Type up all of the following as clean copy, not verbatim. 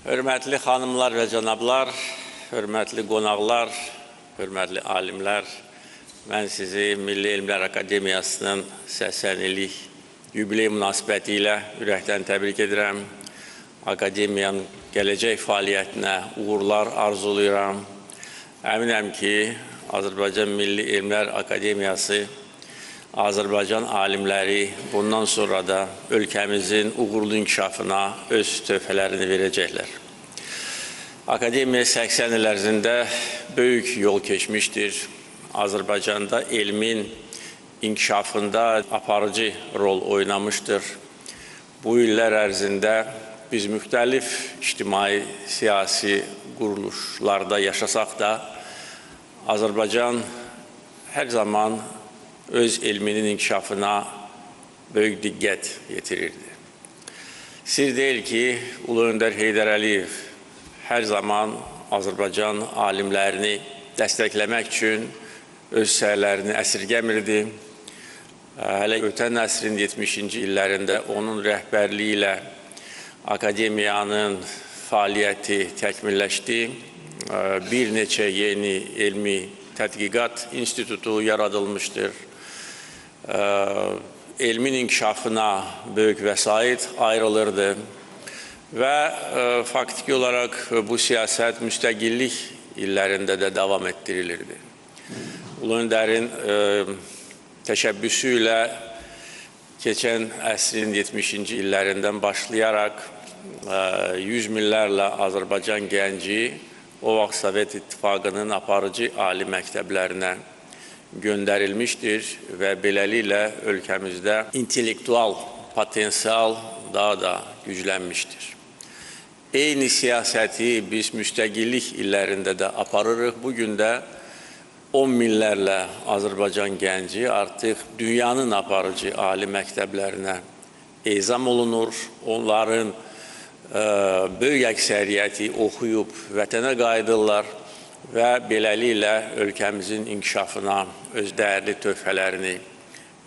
Hörmətli xanımlar və cənablar, hörmətli qonaqlar, hörmətli alimlər, mən sizi Milli Elmlər Akademiyasının 80 illik yubiley münasibəti ilə ürəkdən təbrik edirəm. Akademiyanın gələcək fəaliyyətinə uğurlar arzulayıram. Əminəm ki, Azərbaycan Milli Elmlər Akademiyası, Azərbaycan alimləri bundan sonra da ölkəmizin uğurlu inkişafına öz töhfələrini verəcəklər. Akademiya 80 il ərzində böyük yol keçmişdir. Azərbaycanda elmin inkişafında aparıcı rol oynamışdır. Bu illər ərzində biz müxtəlif ictimai, siyasi quruluşlarda yaşasaq da, Azərbaycan hər zaman öz elminin inkişafına böyük diqqət yetirirdi. Sir deyil ki, Ulu Öndər Heydər Əliyev hər zaman Azərbaycan alimlərini dəstəkləmək üçün öz səylərini əsirgəmirdi. Hələ ötən əsrin 70-ci illərində onun rəhbərliyi ilə akademiyanın fəaliyyəti təkmilləşdi. Bir neçə yeni elmi tədqiqat institutu yaradılmışdır. Elmin inkişafına böyük vəsait ayrılırdı və faktiki olaraq bu siyasət müstəqillik illərində də davam etdirilirdi. Ulu Öndərin təşəbbüsü ilə keçən əsrin 70-ci illərindən başlayaraq yüz minlərlə Azərbaycan gənci o vaxt Sovet İttifaqının aparıcı ali məktəblərinə göndərilmişdir və beləliklə ölkəmizdə intellektual potensial daha da güclənmişdir. Eyni siyasəti biz müstəqillik illərində də aparırıq. Bugün də 10 minlərlə Azərbaycan gənci artıq dünyanın aparıcı ali məktəblərinə ezam olunur. Onların böyük əksəriyyəti oxuyub vətənə qayıdırlar və beləliklə ölkəmizin inkişafına öz dəyərli töhfələrini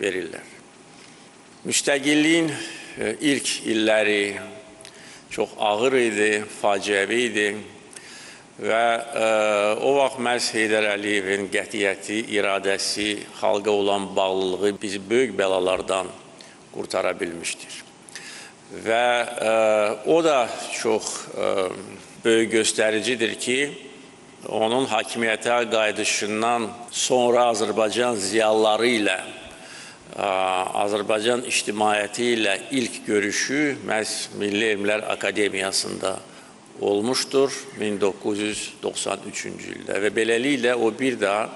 verirlər. Müstəqilliyin ilk illəri çox ağır idi, faciəvi idi və o vaxt məhz Heydər Əliyevin qətiyyəti, iradəsi, xalqa olan bağlılığı bizi böyük bəlalardan qurtara bilmişdir. Və o da çox böyük göstəricidir ki, onun hakimiyyətə qayıdışından sonra Azərbaycan ziyalıları ilə, Azərbaycan ictimaiyyəti ilə ilk görüşü məhz Milli Elmlər Akademiyasında olmuşdur 1993-cü ildə və beləliklə o bir daha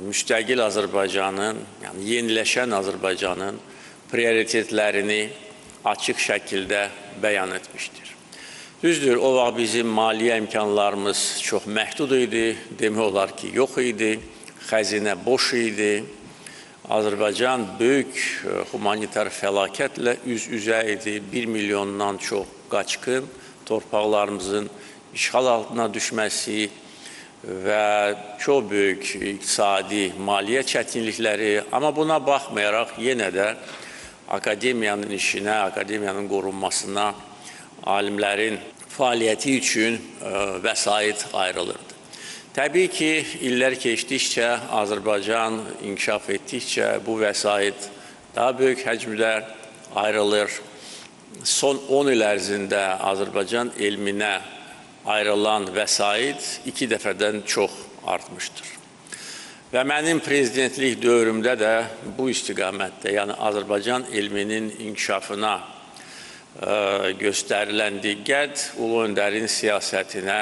müstəqil Azərbaycanın, yəni yeniləşən Azərbaycanın prioritetlərini açıq şəkildə bəyan etmişdir. Düzdür, o vaxt bizim maliyyə imkanlarımız çox məhdud idi, demək olar ki, yox idi, xəzinə boş idi. Azərbaycan böyük humanitar fəlakətlə üz-üzə idi, 1 milyondan çox qaçqın, torpaqlarımızın işğal altına düşməsi və çox böyük iqtisadi, maliyyə çətinlikləri, amma buna baxmayaraq yenə də akademiyanın işinə, akademiyanın qorunmasına, alimlərin fəaliyyəti üçün vəsait ayrılırdı. Təbii ki, illər keçdikcə, Azərbaycan inkişaf etdikcə bu vəsait daha böyük həcmdə ayrılır. Son 10 il ərzində Azərbaycan elminə ayrılan vəsait 2 dəfədən çox artmışdır. Və mənim prezidentlik dövrümdə də bu istiqamətdə, yəni Azərbaycan elminin inkişafına göstərilən diqqət Ulu Öndərin siyasətinə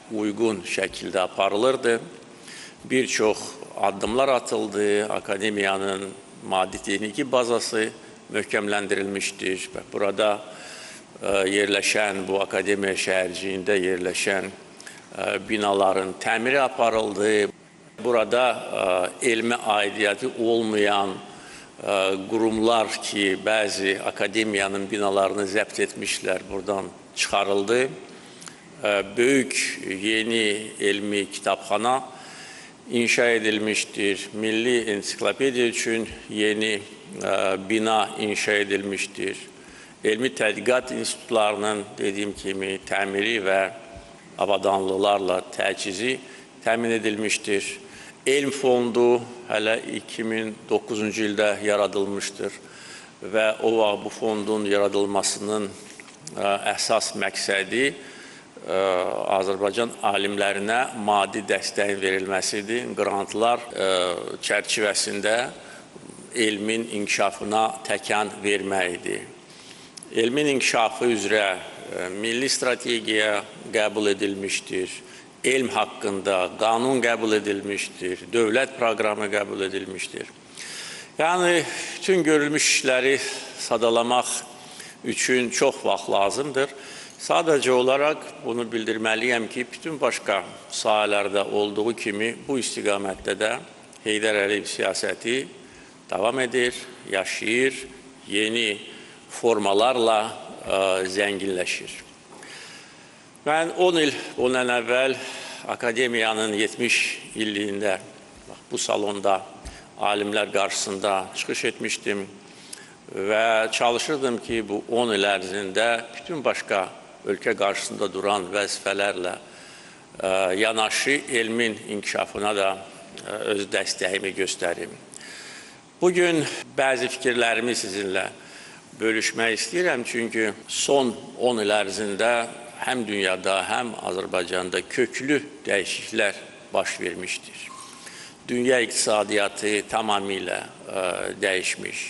uyğun şəkildə aparılırdı. Bir çox addımlar atıldı, akademiyanın maddi-texniki bazası möhkəmləndirilmişdir. Burada yerləşən, bu akademiya şəhərciyində yerləşən binaların təmiri aparıldı. Burada elmə aidiyyəti olmayan qurumlar ki, bəzi akademiyanın binalarını zəbt etmişlər, buradan çıxarıldı. Böyük yeni elmi kitabxana inşa edilmişdir. Milli ensiklopediya üçün yeni bina inşa edilmişdir. Elmi tədqiqat institutlarının, dediyim kimi, təmiri və avadanlıqlarla təchizi təmin edilmişdir. Elm fondu hələ 2009-cu ildə yaradılmışdır və o vaxt bu fondun yaradılmasının əsas məqsədi Azərbaycan alimlərinə maddi dəstəyin verilməsidir. Qrantlar çərçivəsində elmin inkişafına təkan verməkdir. Elmin inkişafı üzrə milli strategiya qəbul edilmişdir. Elm haqqında qanun qəbul edilmişdir, dövlət proqramı qəbul edilmişdir. Yəni, bütün görülmüş işləri sadalamaq üçün çox vaxt lazımdır. Sadəcə olaraq bunu bildirməliyəm ki, bütün başqa sahələrdə olduğu kimi bu istiqamətdə də Heydər Əliyev siyasəti davam edir, yaşayır, yeni formalarla zənginləşir. Mən 10 il bundan əvvəl akademiyanın 70 illiyində bu salonda alimlər qarşısında çıxış etmişdim və çalışırdım ki, bu 10 il ərzində bütün başqa ölkə qarşısında duran vəzifələrlə yanaşı elmin inkişafına da öz dəstəyimi göstərim. Bugün bəzi fikirlərimi sizinlə bölüşmək istəyirəm, çünki son 10 il ərzində həm dünyada, həm Azərbaycanda köklü dəyişikliklər baş vermişdir. Dünya iqtisadiyyatı tamamilə dəyişmiş.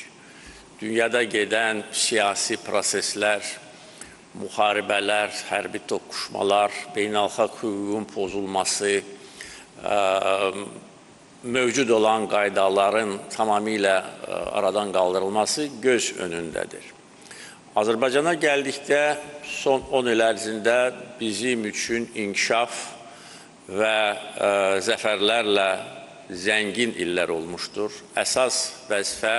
Dünyada gedən siyasi proseslər, müharibələr, hərbi toqquşmalar, beynəlxalq hüququn pozulması, mövcud olan qaydaların tamamilə aradan qaldırılması göz önündədir. Azərbaycana gəldikdə son 10 il ərzində bizim üçün inkişaf və zəfərlərlə zəngin illər olmuşdur. Əsas vəzifə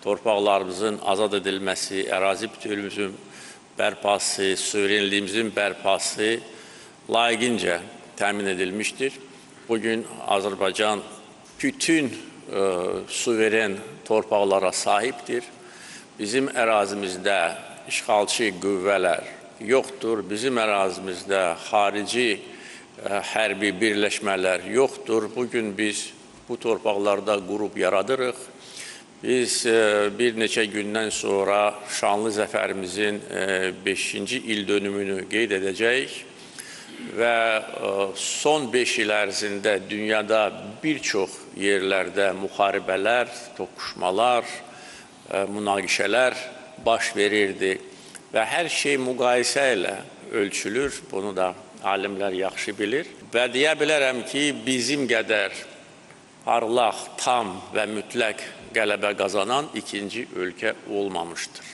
torpaqlarımızın azad edilməsi, ərazi bütövlüyümüzün bərpası, suverenliyimizin bərpası layiqincə təmin edilmişdir. Bugün Azərbaycan bütün suveren torpaqlara sahibdir. Bizim ərazimizdə işğalçı qüvvələr yoxdur, bizim ərazimizdə xarici hərbi birləşmələr yoxdur. Bugün biz bu torpaqlarda qrup yaradırıq. Biz bir neçə gündən sonra şanlı zəfərimizin 5-ci il dönümünü qeyd edəcəyik və son 5 il ərzində dünyada bir çox yerlərdə müharibələr, toqquşmalar, münaqişələr baş verirdi və hər şey müqayisə ilə ölçülür. Bunu da alimlər yaxşı bilir. Və deyə bilərəm ki, bizim qədər parlaq, tam və mütləq qələbə qazanan ikinci ölkə olmamışdır.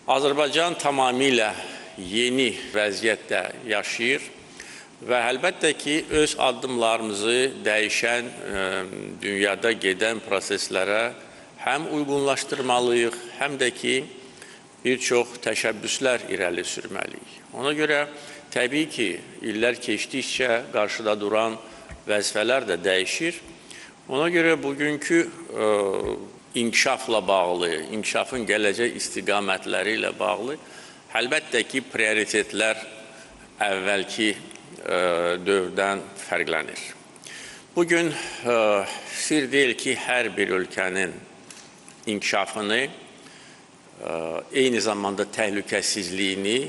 Azərbaycan tamamilə yeni vəziyyətdə yaşayır və əlbəttə ki, öz addımlarımızı dəyişən, dünyada gedən proseslərə həm uyğunlaşdırmalıyıq, həm də ki, bir çox təşəbbüslər irəli sürməliyik. Ona görə təbii ki, illər keçdikcə qarşıda duran vəzifələr də dəyişir. Ona görə bugünkü inkişafla bağlı, inkişafın gələcək istiqamətləri ilə bağlı əlbəttə ki, prioritetlər əvvəlki dövrdən fərqlənir. Bugün sir deyil ki, hər bir ölkənin inkişafını, eyni zamanda təhlükəsizliyini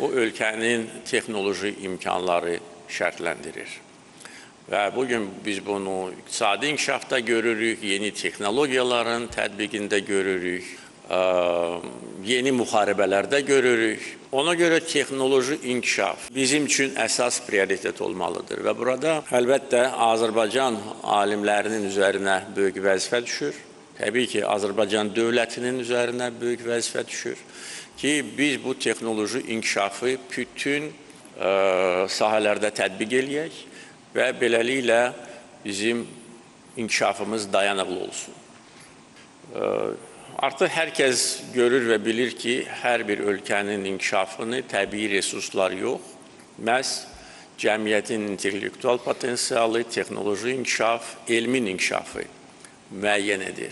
o ölkənin texnoloji imkanları şərtləndirir. Və bugün biz bunu iqtisadi inkişafda görürük, yeni texnologiyaların tətbiqində görürük, yeni müharibələrdə görürük. Ona görə texnoloji inkişaf bizim üçün əsas prioritet olmalıdır. Və burada əlbəttə Azərbaycan alimlərinin üzərinə böyük vəzifə düşür. Təbii ki, Azərbaycan dövlətinin üzərinə böyük vəzifə düşür ki, biz bu texnoloji inkişafı bütün sahələrdə tətbiq eləyək və beləliklə bizim inkişafımız dayanıqlı olsun. Artıq hər kəs görür və bilir ki, hər bir ölkənin inkişafını təbii resurslar yox, məhz cəmiyyətin intellektual potensialı, texnoloji inkişaf, elmin inkişafı müəyyən edir.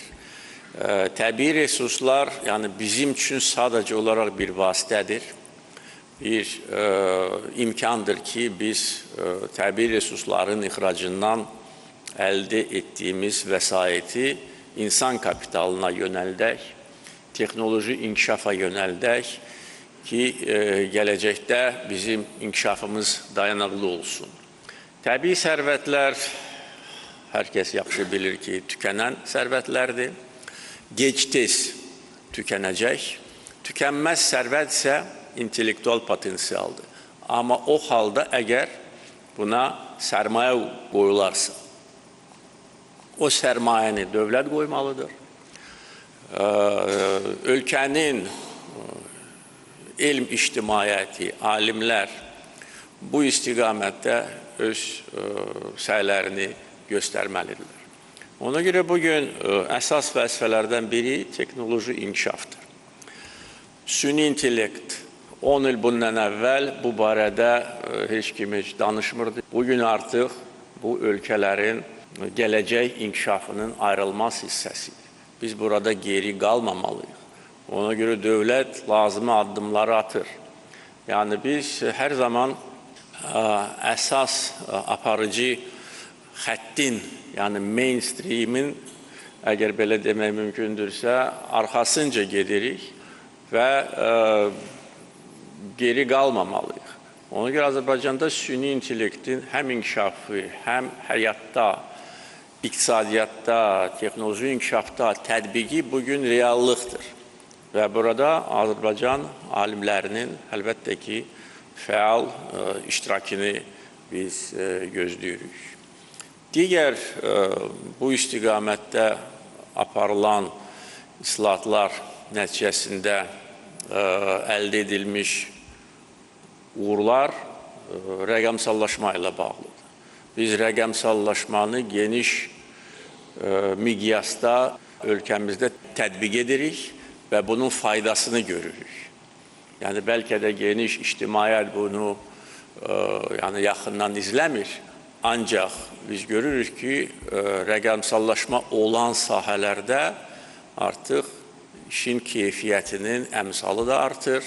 Təbii resurslar, yəni bizim üçün sadəcə olaraq bir vasitədir, bir imkandır ki, biz təbii resursların ixracından əldə etdiyimiz vəsaiti insan kapitalına yönəldək, texnoloji inkişafa yönəldək ki, gələcəkdə bizim inkişafımız dayanaqlı olsun. Təbii sərvətlər, hər kəs yaxşı bilir ki, tükənən sərvətlərdir. Gec-tez tükənəcək. Tükənməz sərvət isə intellektual potensialdır. Amma o halda əgər buna sərmayə qoyularsa, o sərmayəni dövlət qoymalıdır. Ölkənin elm ictimaiyyəti, alimlər bu istiqamətdə öz səylərini göstərməlidirlər. Ona görə bugün əsas vəzifələrdən biri texnoloji inkişafdır. Süni intellekt 10 il bundan əvvəl bu barədə heç kim heç danışmırdı. Bugün artıq bu ölkələrin gələcək inkişafının ayrılmaz hissəsidir. Biz burada geri qalmamalıyıq. Ona görə dövlət lazımi addımları atır. Yəni biz hər zaman əsas aparıcı xəttin, yəni mainstream'in, əgər belə demək mümkündürsə, arxasınca gedirik və geri qalmamalıyıq. Ona görə Azərbaycanda süni intellektin həm inkişafı, həm həyatda, iqtisadiyyatda, texnoloji inkişafda tətbiqi bugün reallıqdır. Və burada Azərbaycan alimlərinin əlbəttə ki, fəal iştirakını biz gözləyirik. Digər bu istiqamətdə aparılan islahatlar nəticəsində əldə edilmiş uğurlar rəqəmsallaşma ilə bağlıdır. Biz rəqəmsallaşmanı geniş miqyasda ölkəmizdə tətbiq edirik və bunun faydasını görürük. Yəni bəlkə də geniş ictimaiyyət bunu yaxından izləmir. Ancaq biz görürük ki, rəqəmsallaşma olan sahələrdə artıq işin keyfiyyətinin əmsalı da artır,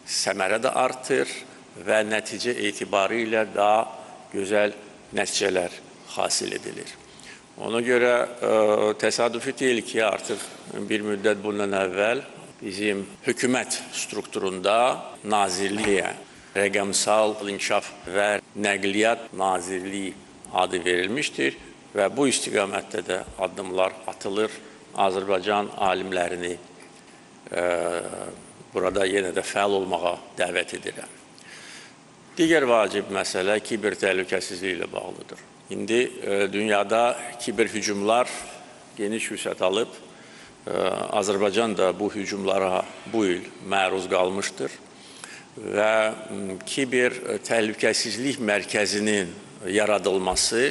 səmərə də artır və nəticə etibarı ilə daha gözəl nəticələr hasil edilir. Ona görə təsadüfi deyil ki, artıq bir müddət bundan əvvəl bizim hökumət strukturunda nazirliyə Rəqəmsal İnkişaf və Nəqliyyat Nazirliyi adı verilmişdir və bu istiqamətdə də addımlar atılır. Azərbaycan alimlərini burada yenə də fəal olmağa dəvət edirəm. Digər vacib məsələ kiber təhlükəsizliyi ilə bağlıdır. İndi dünyada kiber hücumlar geniş vüsət alıb. Azərbaycan da bu hücumlara bu il məruz qalmışdır. Və kiber təhlükəsizlik mərkəzinin yaradılması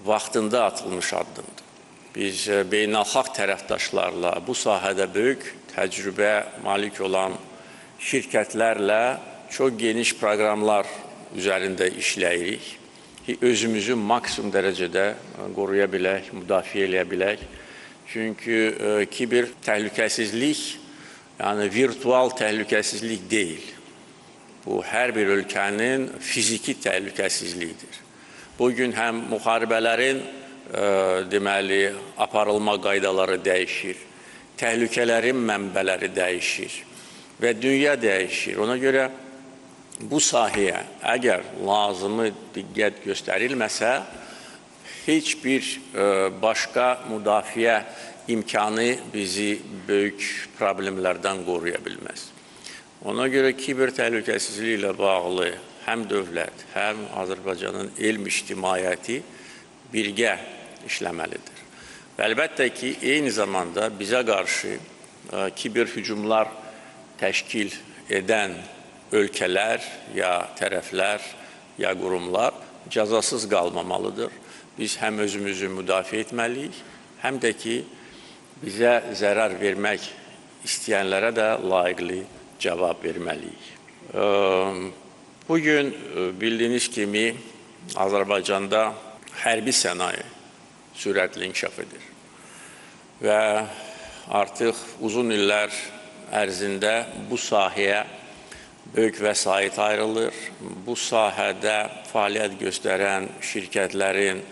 vaxtında atılmış addımdır. Biz beynəlxalq tərəfdaşlarla bu sahədə böyük təcrübə malik olan şirkətlərlə çox geniş proqramlar üzərində işləyirik ki, özümüzü maksimum dərəcədə qoruya bilək, müdafiə eləyə bilək. Çünki kiber təhlükəsizlik, yəni virtual təhlükəsizlik deyil. Bu, hər bir ölkənin fiziki təhlükəsizliyidir. Bugün həm müharibələrin deməli, aparılma qaydaları dəyişir, təhlükələrin mənbələri dəyişir və dünya dəyişir. Ona görə bu sahəyə əgər lazımı diqqət göstərilməsə, heç bir başqa müdafiə imkanı bizi böyük problemlərdən qoruya bilməz. Ona görə kiber təhlükəsizliyi ilə bağlı həm dövlət, həm Azərbaycanın elm ictimaiyyəti birgə işləməlidir. Və əlbəttə ki, eyni zamanda bizə qarşı kiber hücumlar təşkil edən ölkələr, ya tərəflər, ya qurumlar cəzasız qalmamalıdır. Biz həm özümüzü müdafiə etməliyik, həm də ki, bizə zərər vermək istəyənlərə də layiqli cavab verməliyik. Bugün bildiyiniz kimi Azərbaycanda hərbi sənaye sürətli inkişaf edir. Və artıq uzun illər ərzində bu sahəyə böyük vəsait ayrılır. Bu sahədə fəaliyyət göstərən şirkətlərin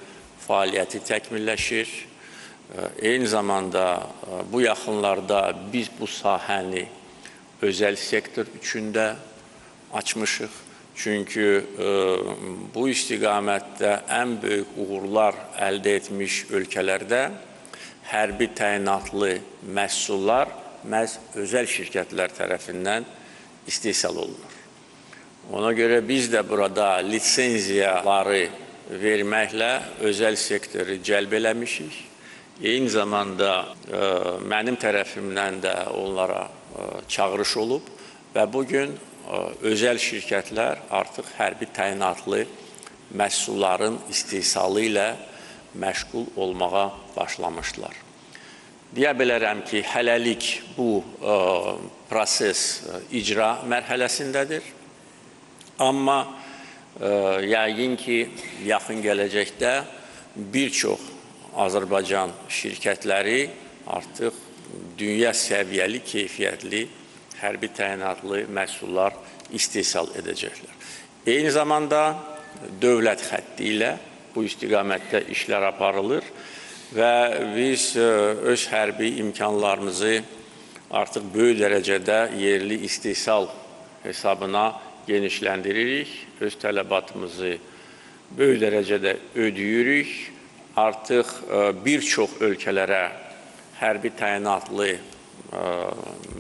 fəaliyyəti təkmilləşir. Eyni zamanda bu yaxınlarda biz bu sahəni özəl sektor üçün də açmışıq. Çünki bu istiqamətdə ən böyük uğurlar əldə etmiş ölkələrdə hərbi təyinatlı məhsullar məhz özəl şirkətlər tərəfindən istehsal olunur. Ona görə biz də burada lisenziyaları verməklə özəl sektoru cəlb eləmişik. Eyni zamanda mənim tərəfimdən də onlara çağırış olub və bugün özəl şirkətlər artıq hərbi təyinatlı məhsulların istehsalı ilə məşğul olmağa başlamışdılar. Deyə bilərəm ki, hələlik bu proses icra mərhələsindədir. Amma yəqin ki, yaxın gələcəkdə bir çox Azərbaycan şirkətləri artıq dünya səviyyəli, keyfiyyətli, hərbi təyinatlı məhsullar istehsal edəcəklər. Eyni zamanda dövlət xətti ilə bu istiqamətdə işlər aparılır və biz öz hərbi imkanlarımızı artıq böyük dərəcədə yerli istehsal hesabına genişləndiririk, öz tələbatımızı böyük dərəcədə ödəyirik. Artıq bir çox ölkələrə hərbi təyinatlı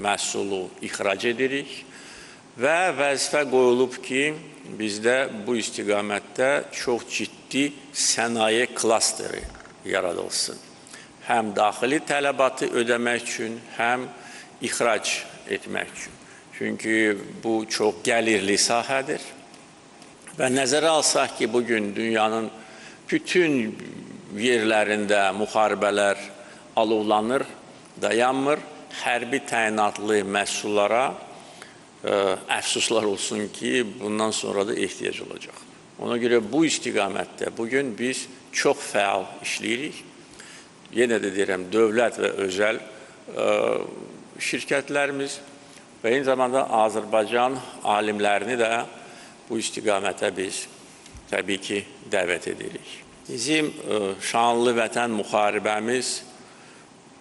məhsulu ixrac edirik və vəzifə qoyulub ki, bizdə bu istiqamətdə çox ciddi sənaye klasteri yaradılsın. Həm daxili tələbatı ödəmək üçün, həm ixrac etmək üçün. Çünki bu çox gəlirli sahədir və nəzərə alsaq ki, bugün dünyanın bütün yerlərində müharibələr alovlanır, dayanmır. Hərbi təyinatlı məhsullara əfsuslar olsun ki, bundan sonra da ehtiyac olacaq. Ona görə bu istiqamətdə bugün biz çox fəal işləyirik. Yenə də deyirəm, dövlət və özəl şirkətlərimiz və eyni zamanda Azərbaycan alimlərini də bu istiqamətə biz təbii ki, dəvət edirik. Bizim şanlı vətən müharibəmiz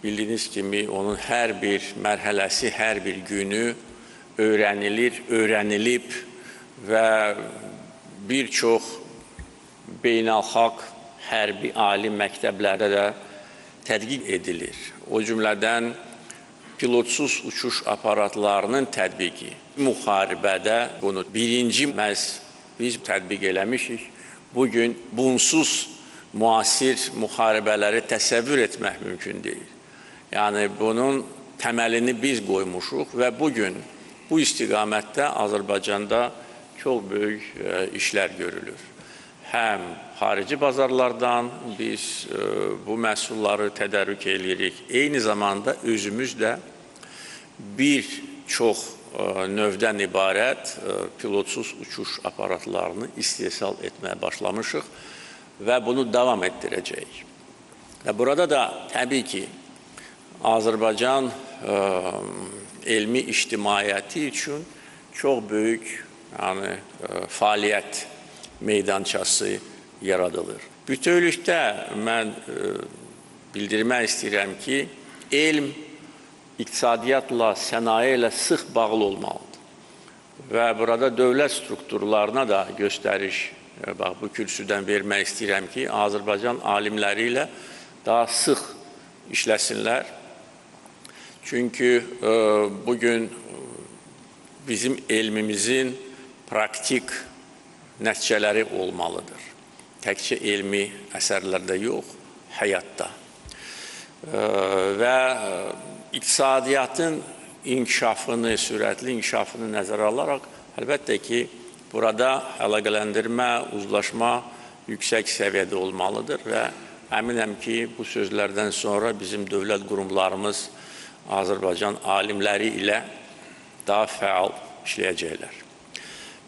bildiyiniz kimi onun hər bir mərhələsi, hər bir günü öyrənilir, öyrənilib və bir çox beynəlxalq hərbi ali məktəblərdə də tədqiq edilir. O cümlədən pilotsuz uçuş aparatlarının tətbiqi. Müharibədə bunu birinci məhz biz tətbiq eləmişik. Bugün bunsuz müasir müharibələri təsəvvür etmək mümkün deyil. Yəni bunun təməlini biz qoymuşuq və bugün bu istiqamətdə Azərbaycanda çox böyük işlər görülür. Həm xarici bazarlardan biz bu məhsulları tədarük eləyirik. Eyni zamanda özümüz də bir çox növdən ibarət pilotsuz uçuş aparatlarını istehsal etməyə başlamışıq və bunu davam etdirəcəyik. Və burada da təbii ki, Azərbaycan elmi ictimaiyyəti üçün çox böyük fəaliyyət meydançası yaradılır. Bütövlükdə mən bildirmək istəyirəm ki, elm iqtisadiyyatla, sənaye ilə sıx bağlı olmalıdır. Və burada dövlət strukturlarına da göstəriş, bax, bu kürsüdən vermək istəyirəm ki, Azərbaycan alimləri ilə daha sıx işləsinlər. Çünki bugün bizim elmimizin praktik nəticələri olmalıdır. Təkcə elmi əsərlərdə yox, həyatda. Və iqtisadiyyatın inkişafını, sürətli inkişafını nəzərə alaraq, əlbəttə ki, burada əlaqələndirmə, uzlaşma yüksək səviyyədə olmalıdır və əminəm ki, bu sözlərdən sonra bizim dövlət qurumlarımız Azərbaycan alimləri ilə daha fəal işləyəcəklər.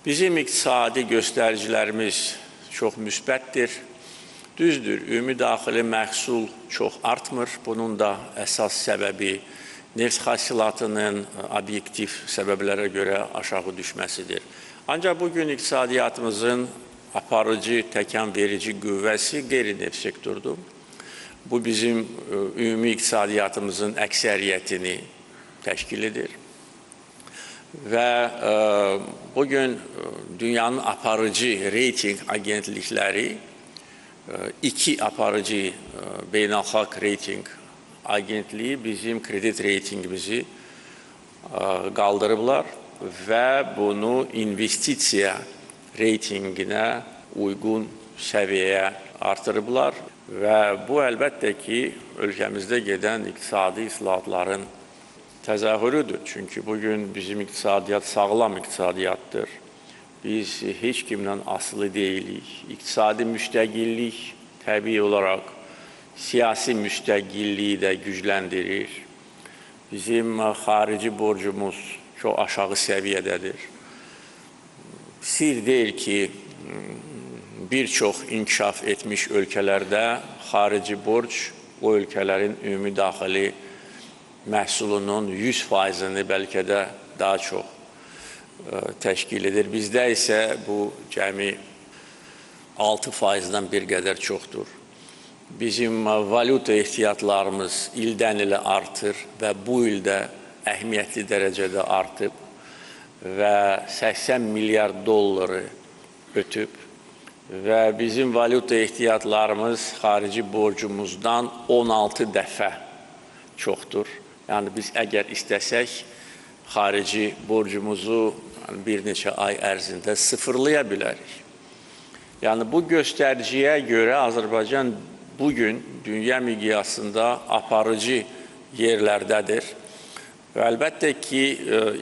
Bizim iqtisadi göstəricilərimiz çox müsbətdir. Düzdür, ümumi daxili məhsul çox artmır. Bunun da əsas səbəbi neft hasilatının obyektiv səbəblərə görə aşağı düşməsidir. Ancaq bugün iqtisadiyyatımızın aparıcı, təkan verici qüvvəsi qeyri-neft sektordur. Bu bizim ümumi iqtisadiyyatımızın əksəriyyətini təşkil edir. Və bugün dünyanın aparıcı reyting agentlikləri, iki aparıcı beynəlxalq reyting agentliyi bizim kredit reytingimizi qaldırıblar və bunu investisiya reytinginə uyğun səviyyəyə artırıblar və bu əlbəttə ki, ölkəmizdə gedən iqtisadi islahatların təzahürüdür. Çünki bugün bizim iqtisadiyyat sağlam iqtisadiyyatdır. Biz heç kimdən asılı deyilik. İqtisadi müstəqillik təbii olaraq siyasi müstəqilliyi də gücləndirir. Bizim xarici borcumuz çox aşağı səviyyədədir. Sir deyil ki, bir çox inkişaf etmiş ölkələrdə xarici borc o ölkələrin ümumi daxili məhsulunun 100%-ni bəlkə də daha çox təşkil edir. Bizdə isə bu cəmi 6%-dən bir qədər çoxdur. Bizim valyuta ehtiyatlarımız ildən ilə artır və bu ildə əhəmiyyətli dərəcədə artıb və 80 milyard dolları ötüb və bizim valyuta ehtiyatlarımız xarici borcumuzdan 16 dəfə çoxdur. Yəni biz əgər istəsək, xarici borcumuzu bir neçə ay ərzində sıfırlaya bilərik. Yəni bu göstəriciyə görə Azərbaycan bugün dünya miqyasında aparıcı yerlərdədir. Və əlbəttə ki,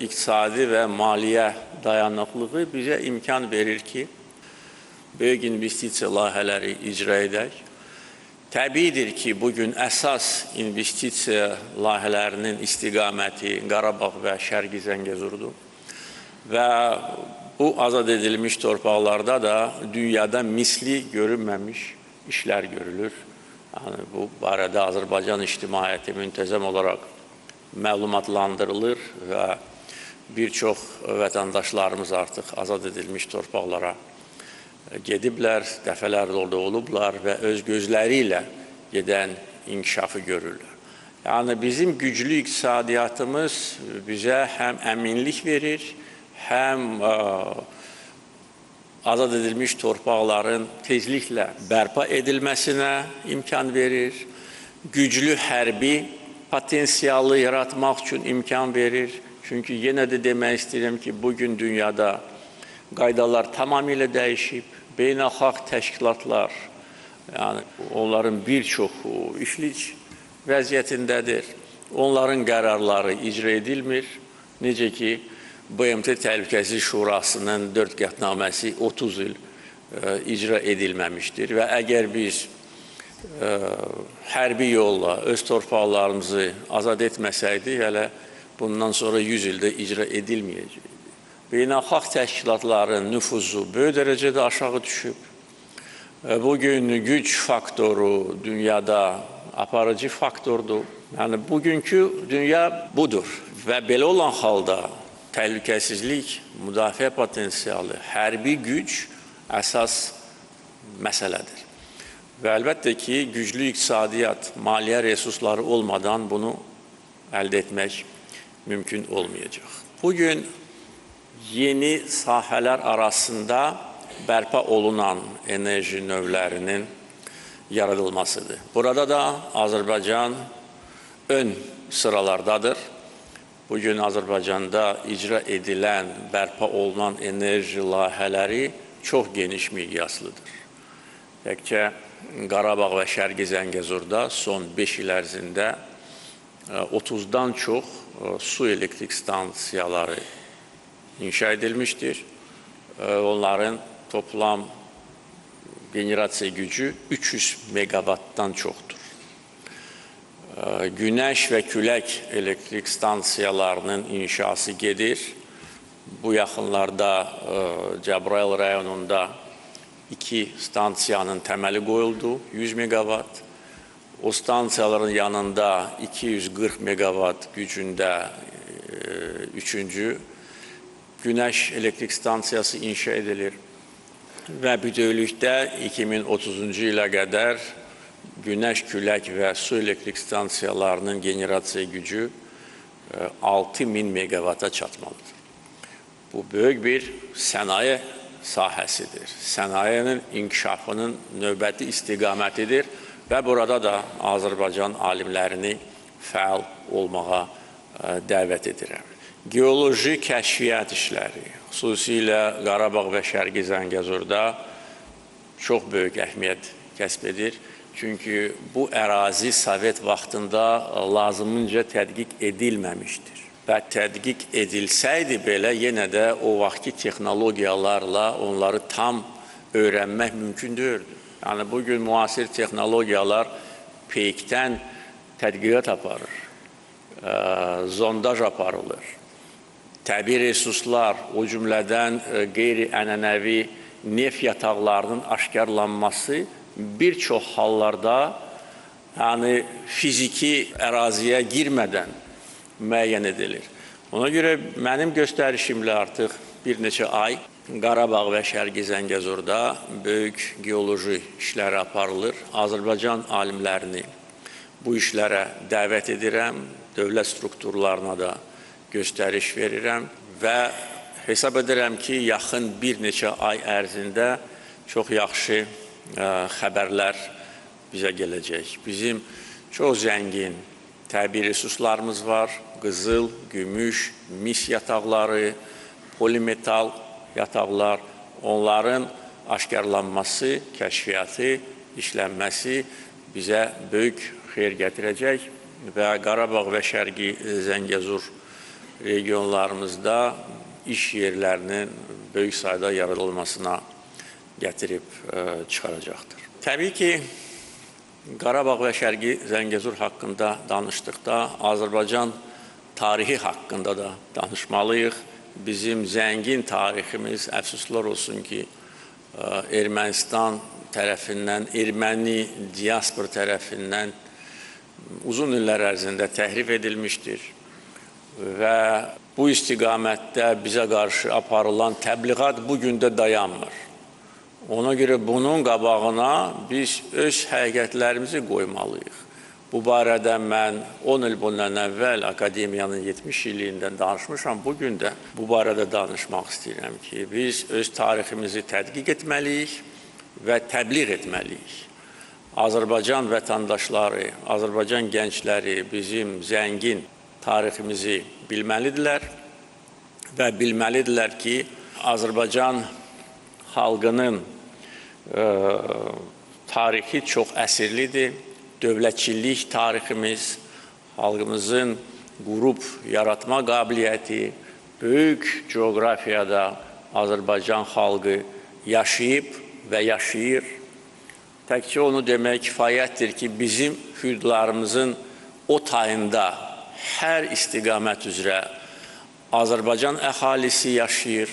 iqtisadi və maliyyə dayanıqlığı bizə imkan verir ki, böyük investisiya layihələri icra edək. Təbiidir ki, bugün əsas investisiya layihələrinin istiqaməti Qarabağ və Şərqi Zəngəzurdur. Və bu azad edilmiş torpaqlarda da dünyada misli görünməmiş işlər görülür. Yəni, bu barədə Azərbaycan ictimaiyyəti müntəzəm olaraq məlumatlandırılır və bir çox vətəndaşlarımız artıq azad edilmiş torpaqlara gediblər, dəfələrlə orada olublar və öz gözləri ilə gedən inkişafı görürlər. Yəni, bizim güclü iqtisadiyyatımız bizə həm əminlik verir, həm azad edilmiş torpaqların tezliklə bərpa edilməsinə imkan verir, güclü hərbi potensialı yaratmaq üçün imkan verir. Çünki yenə də demək istəyirəm ki, bugün dünyada qaydalar tamamilə dəyişib, beynəlxalq təşkilatlar, yəni onların bir çoxu iflic vəziyyətindədir. Onların qərarları icra edilmir. Necə ki, BMT Təhlükəsizlik Şurasının 4 qətnaməsi 30 il icra edilməmişdir və əgər biz hərbi yolla öz torpaqlarımızı azad etməsəydik, hələ bundan sonra 100 ildə icra edilməyəcəkdi. Beynəlxalq təşkilatların nüfuzu böyük dərəcədə aşağı düşüb. Bugün güc faktoru dünyada aparıcı faktordur. Yəni, bugünkü dünya budur və belə olan halda təhlükəsizlik, müdafiə potensialı, hərbi güc əsas məsələdir. Və əlbəttə ki, güclü iqtisadiyyat, maliyyə resursları olmadan bunu əldə etmək mümkün olmayacaq. Bugün yeni sahələr arasında bərpa olunan enerji növlərinin yaradılmasıdır. Burada da Azərbaycan ön sıralardadır. Bugün Azərbaycanda icra edilən, bərpa olunan enerji layihələri çox geniş miqyaslıdır. Təkcə Qarabağ və Şərqi Zəngəzurda son 5 il ərzində 30-dan çox su elektrik stansiyaları inşa edilmişdir. Onların toplam generasiya gücü 300 megavatdan çoxdur. Günəş və külək elektrik stansiyalarının inşası gedir. Bu yaxınlarda Cəbrayıl rayonunda 2 stansiyanın təməli qoyuldu, 100 meqavat. O stansiyaların yanında 240 meqavat gücündə 3-cü günəş elektrik stansiyası inşa edilir və bütövlükdə 2030-cu ilə qədər günəş, külək və su elektrik stansiyalarının generasiya gücü 6000 megavata çatmalıdır. Bu böyük bir sənaye sahəsidir. Sənayenin inkişafının növbəti istiqamətidir və burada da Azərbaycan alimlərini fəal olmağa dəvət edirəm. Geoloji kəşfiyyat işləri, xüsusilə Qarabağ və Şərqi Zəngəzurda çox böyük əhəmiyyət kəsb edir. Çünki bu ərazi Sovet vaxtında lazımınca tədqiq edilməmişdir. Və tədqiq edilsəydi belə, yenə də o vaxtki texnologiyalarla onları tam öyrənmək mümkün deyildi. Yəni, bugün müasir texnologiyalar peykdən tədqiqat aparır, zondaj aparılır. Təbii resurslar, o cümlədən qeyri-ənənəvi neft yataqlarının aşkarlanması bir çox hallarda, yəni fiziki əraziyə girmədən müəyyən edilir. Ona görə mənim göstərişimlə artıq bir neçə ay Qarabağ və Şərqi Zəngəzurda böyük geoloji işləri aparılır. Azərbaycan alimlərini bu işlərə dəvət edirəm, dövlət strukturlarına da göstəriş verirəm və hesab edirəm ki, yaxın bir neçə ay ərzində çox yaxşı xəbərlər bizə gələcək. Bizim çox zəngin təbii resurslarımız var. Qızıl, gümüş, mis yataqları, polimetal yataqlar, onların aşkarlanması, kəşfiyyatı, işlənməsi bizə böyük xeyir gətirəcək və Qarabağ və Şərqi Zəngəzur regionlarımızda iş yerlərinin böyük sayda yaradılmasına gətirib çıxaracaqdır. Təbii ki, Qarabağ və Şərqi Zəngəzur haqqında danışdıqda Azərbaycan tarixi haqqında da danışmalıyıq. Bizim zəngin tariximiz, əfsuslar olsun ki, Ermənistan tərəfindən, erməni diaspor tərəfindən uzun illər ərzində təhrif edilmişdir və bu istiqamətdə bizə qarşı aparılan təbliğat bugün də dayanmır. Ona görə bunun qabağına biz öz həqiqətlərimizi qoymalıyıq. Bu barədə mən 10 il bundan əvvəl akademiyanın 70 illiyindən danışmışam. Bugün də bu barədə danışmaq istəyirəm ki, biz öz tariximizi tədqiq etməliyik və təbliğ etməliyik. Azərbaycan vətəndaşları, Azərbaycan gəncləri bizim zəngin tariximizi bilməlidirlər və bilməlidirlər ki, Azərbaycan xalqının tarixi çox əsirlidir. Dövlətçilik tariximiz, xalqımızın qrup yaratma qabiliyyəti, böyük coğrafiyada Azərbaycan xalqı yaşayıb və yaşayır. Təkcə onu demək kifayətdir ki, bizim hüdudlarımızın o tayında hər istiqamət üzrə Azərbaycan əhalisi yaşayır.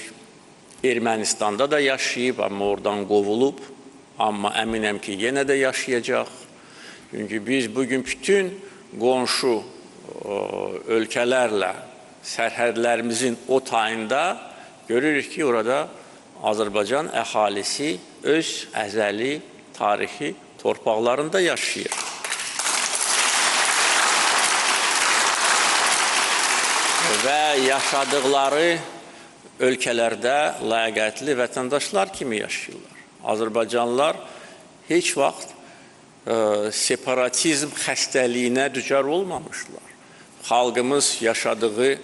Ermənistanda da yaşayıb, amma oradan qovulub, amma əminəm ki, yenə də yaşayacaq. Çünki biz bugün bütün qonşu ölkələrlə sərhədlərimizin o tayında görürük ki, orada Azərbaycan əhalisi öz əzəli tarixi torpaqlarında yaşayır. Və yaşadıqları ölkələrdə ləyaqətli vətəndaşlar kimi yaşayırlar. Azərbaycanlılar heç vaxt separatizm xəstəliyinə düçar olmamışlar. Xalqımız yaşadığı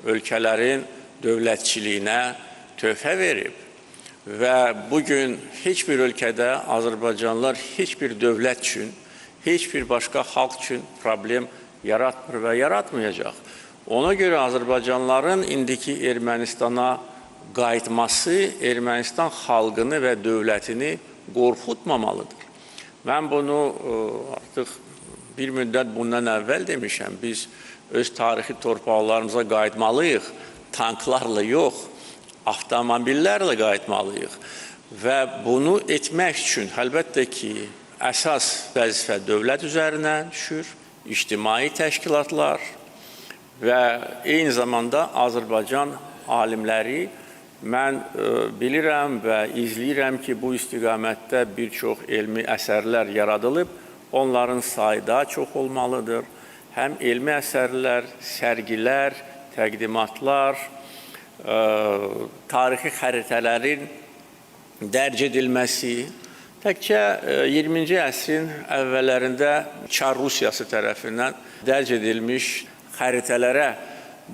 ölkələrin dövlətçiliyinə töhfə verib və bugün heç bir ölkədə Azərbaycanlılar heç bir dövlət üçün, heç bir başqa xalq üçün problem yaratmır və yaratmayacaq. Ona görə Azərbaycanlıların indiki Ermənistana qayıtması Ermənistan xalqını və dövlətini qorxutmamalıdır. Mən bunu artıq bir müddət bundan əvvəl demişəm. Biz öz tarixi torpaqlarımıza qayıtmalıyıq, tanklarla yox, avtomobillərlə qayıtmalıyıq. Və bunu etmək üçün əlbəttə ki, əsas vəzifə dövlət üzərinə düşür, ictimai təşkilatlar və eyni zamanda Azərbaycan alimləri. Mən bilirəm və izləyirəm ki, bu istiqamətdə bir çox elmi əsərlər yaradılıb, onların sayı daha çox olmalıdır. Həm elmi əsərlər, sərgilər, təqdimatlar, tarixi xəritələrin dərc edilməsi. Təkcə 20-ci əsrin əvvəllərində Çar Rusiyası tərəfindən dərc edilmiş xəritələrə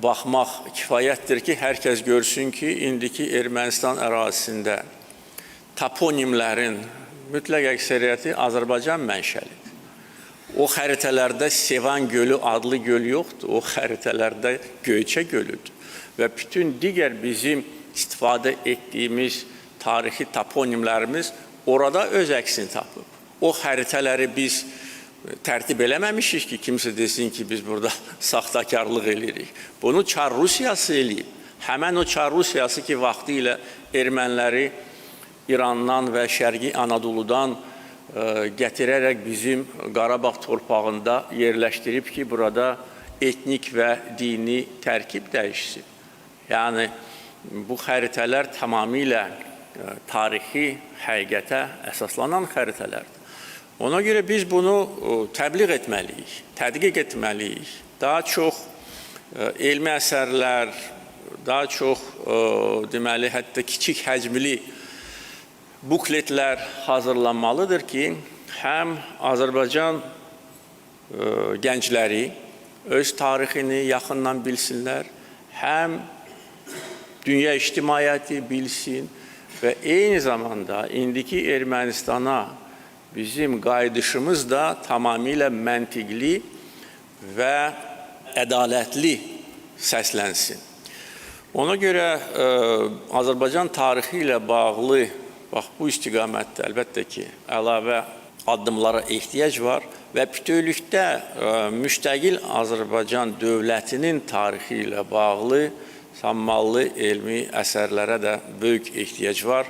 baxmaq kifayətdir ki, hər kəs görsün ki, indiki Ermənistan ərazisində toponimlərin mütləq əksəriyyəti Azərbaycan mənşəlidir. O xəritələrdə Sevan gölü adlı göl yoxdur, o xəritələrdə Göyçə gölüdür. Və bütün digər bizim istifadə etdiyimiz tarixi toponimlərimiz orada öz əksini tapıb. O xəritələri biz tərtib eləməmişik ki, kimsə desin ki, biz burada saxtakarlıq eləyirik. Bunu Çar Rusiyası eləyib. Həmən o Çar Rusiyası ki, vaxtı ilə erməniləri İrandan və Şərqi Anadoludan gətirərək bizim Qarabağ torpağında yerləşdirib ki, burada etnik və dini tərkib dəyişsin. Yəni, bu xəritələr tamamilə tarixi həqiqətə əsaslanan xəritələrdir. Ona görə biz bunu təbliğ etməliyik, tədqiq etməliyik. Daha çox elmi əsərlər, daha çox deməli, hətta kiçik həcmli bukletlər hazırlanmalıdır ki, həm Azərbaycan gəncləri öz tarixini yaxından bilsinlər, həm dünya ictimaiyyəti bilsin və eyni zamanda indiki Ermənistana bizim qayıdışımız da tamamilə məntiqli və ədalətli səslənsin. Ona görə Azərbaycan tarixi ilə bağlı bax bu istiqamətdə əlbəttə ki, əlavə addımlara ehtiyac var və bütövlükdə müstəqil Azərbaycan dövlətinin tarixi ilə bağlı sammallı elmi əsərlərə də böyük ehtiyac var.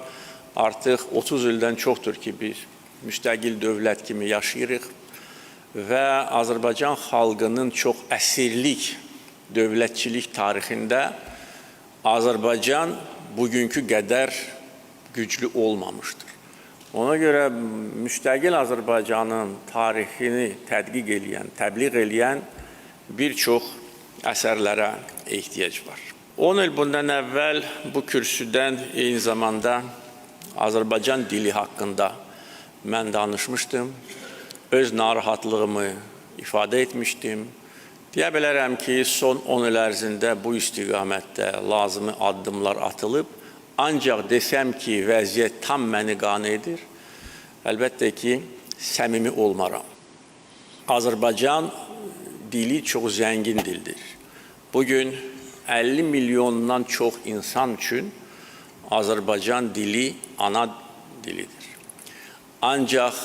Artıq 30 ildən çoxdur ki, biz müstəqil dövlət kimi yaşayırıq və Azərbaycan xalqının çox əsirlik dövlətçilik tarixində Azərbaycan bugünkü qədər güclü olmamışdır. Ona görə müstəqil Azərbaycanın tarixini tədqiq eləyən, təbliğ eləyən bir çox əsərlərə ehtiyac var. 10 il bundan əvvəl bu kürsüdən eyni zamanda Azərbaycan dili haqqında mən danışmışdım, öz narahatlığımı ifadə etmişdim. Deyə bilərəm ki, son 10 il ərzində bu istiqamətdə lazımi addımlar atılıb. Ancaq desəm ki, vəziyyət tam məni qane edir, əlbəttə ki, səmimi olmaram. Azərbaycan dili çox zəngin dildir. Bugün 50 milyondan çox insan üçün Azərbaycan dili ana dilidir. Ancaq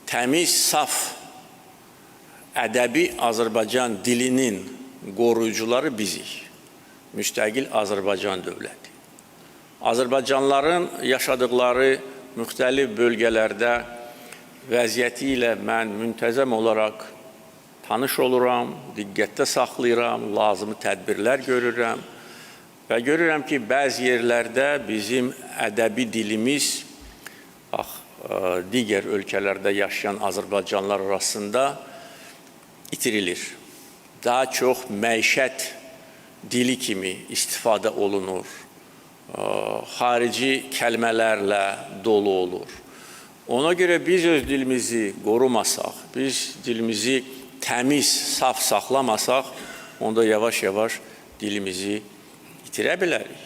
təmiz, saf ədəbi Azərbaycan dilinin qoruyucuları bizik. Müstəqil Azərbaycan dövləti. Azərbaycanlıların yaşadıqları müxtəlif bölgələrdə vəziyyəti ilə mən müntəzəm olaraq tanış oluram, diqqətdə saxlayıram, lazımi tədbirlər görürəm və görürəm ki, bəzi yerlərdə bizim ədəbi dilimiz bax, digər ölkələrdə yaşayan Azərbaycanlılar arasında itirilir. Daha çox məişət dili kimi istifadə olunur, xarici kəlmələrlə dolu olur. Ona görə biz öz dilimizi qorumasaq, biz dilimizi təmiz, saf saxlamasaq, onda yavaş-yavaş dilimizi itirə bilərik.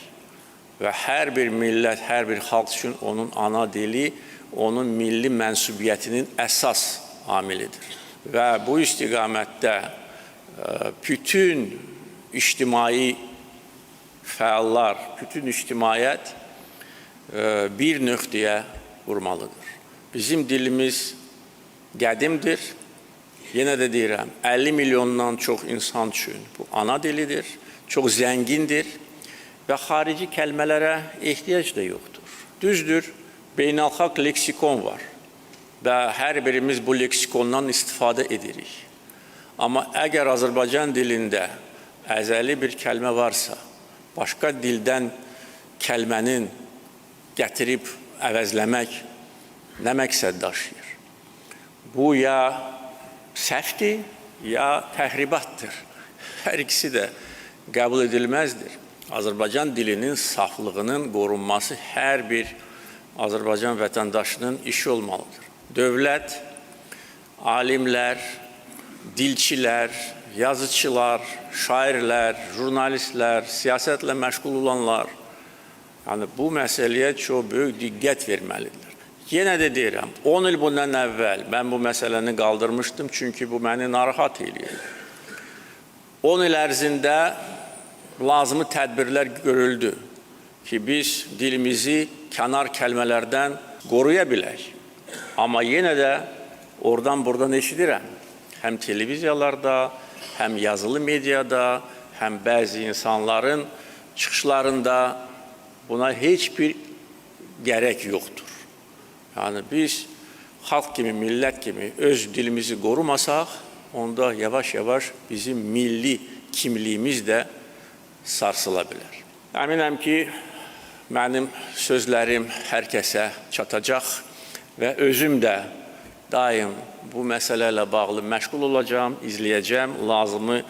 Və hər bir millət, hər bir xalq üçün onun ana dili, onun milli mənsubiyyətinin əsas amilidir. Və bu istiqamətdə bütün ictimai fəallar, bütün ictimaiyyət bir nöqtəyə vurmalıdır. Bizim dilimiz qədimdir. Yenə də deyirəm, 50 milyondan çox insan üçün bu ana dilidir, çox zəngindir Və xarici kəlmələrə ehtiyac da yoxdur. Düzdür, beynəlxalq leksikon var və hər birimiz bu leksikondan istifadə edirik. Amma əgər Azərbaycan dilində əzəli bir kəlmə varsa, başqa dildən kəlmənin gətirib əvəzləmək nə məqsəd daşıyır? Bu ya səhvdir, ya təxribatdır. Hər ikisi də qəbul edilməzdir. Azərbaycan dilinin saflığının qorunması hər bir Azərbaycan vətəndaşının işi olmalıdır. Dövlət, alimlər, dilçilər, yazıçılar, şairlər, jurnalistlər, siyasətlə məşğul olanlar, yəni bu məsələyə çox böyük diqqət verməlidirlər. Yenə də deyirəm, 10 il bundan əvvəl mən bu məsələni qaldırmışdım, çünki bu məni narahat eləyir. 10 il ərzində lazımi tədbirlər görüldü ki, biz dilimizi kənar kəlmələrdən qoruya bilək. Amma yenə də oradan buradan eşidirəm. Həm televiziyalarda, həm yazılı mediada, həm bəzi insanların çıxışlarında buna heç bir gərək yoxdur. Yəni biz xalq kimi, millət kimi öz dilimizi qorumasaq, onda yavaş-yavaş bizim milli kimliyimiz də sarsıla bilər. Əminəm ki, mənim sözlərim hər kəsə çatacaq və özüm də daim bu məsələ ilə bağlı məşğul olacağam, izləyəcəm, lazımi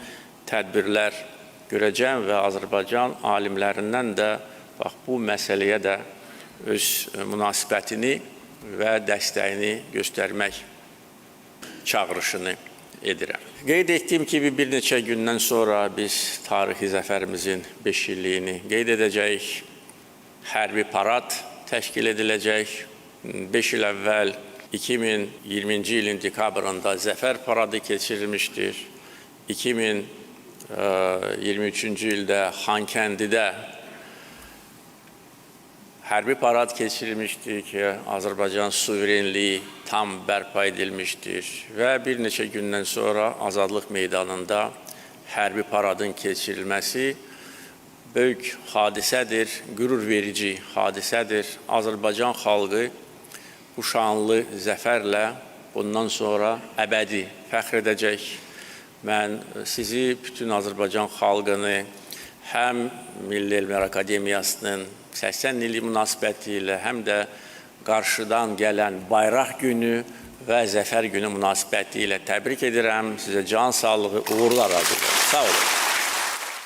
tədbirlər görəcəm və Azərbaycan alimlərindən də bax bu məsələyə də öz münasibətini və dəstəyini göstərmək çağırışını edirəm. Qeyd etdiyim kimi bir neçə gündən sonra biz tarixi zəfərimizin 5 illiyini qeyd edəcəyik. Hərbi parad təşkil ediləcək. 5 il əvvəl 2020-ci ilin dekabrında Zəfər paradı keçirilmişdir. 2023-cü ildə Xankəndidə hərbi parad keçirilmişdir ki, Azərbaycan suverenliyi tam bərpa edilmişdir və bir neçə gündən sonra Azadlıq Meydanında hərbi paradın keçirilməsi böyük hadisədir, qürur verici hadisədir. Azərbaycan xalqı bu şanlı zəfərlə bundan sonra əbədi fəxr edəcək. Mən sizi, bütün Azərbaycan xalqını həm Milli Elmlər Akademiyasının 80 illik münasibəti ilə, həm də qarşıdan gələn Bayraq Günü və Zəfər Günü münasibəti ilə təbrik edirəm. Sizə can sağlığı, uğurlar arzulayıram. Sağ olun.